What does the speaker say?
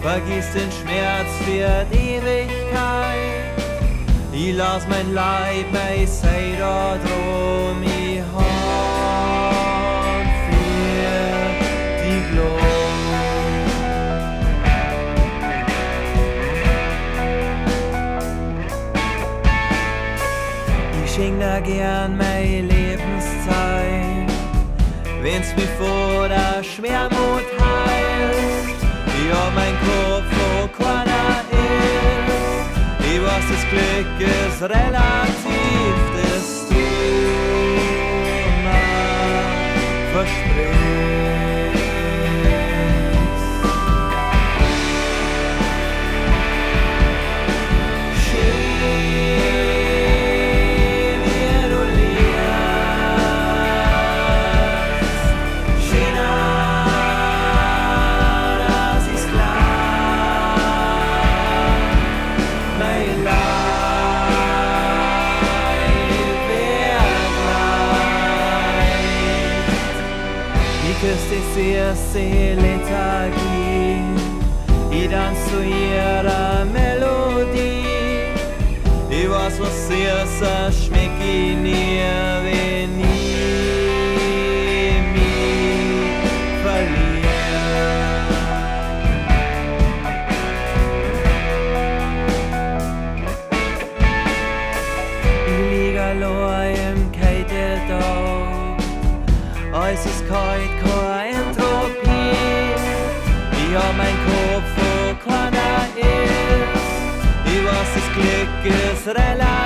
Vergiss den Schmerz für die Ewigkeit. Ich lass mein Leib, mei Seil da drum, ich hab für die Glor. Ich schenk dir gern mei Lebenszeit, wenn's mich vor der Schwermut heilt. Ich hab mein Kopf, wo keiner ist. Ich weiß, das Glück ist relativ, das du mir versprichst. Schön, wie du liebst, schöner, dass ich's glaub. Mein Leib wird leicht. Ich küss dich süße Lethargie, ich tanz zu ihrer Melodie. Ich weiß, was süßer schmeck ich nie, wenn ich mich verlier. Ich lieg allein im kalten Tag, alles ist kalt, keine Entropie. Ich hab mein Kopf, wo keiner ist. Ich weiß, das Glück ist relativ.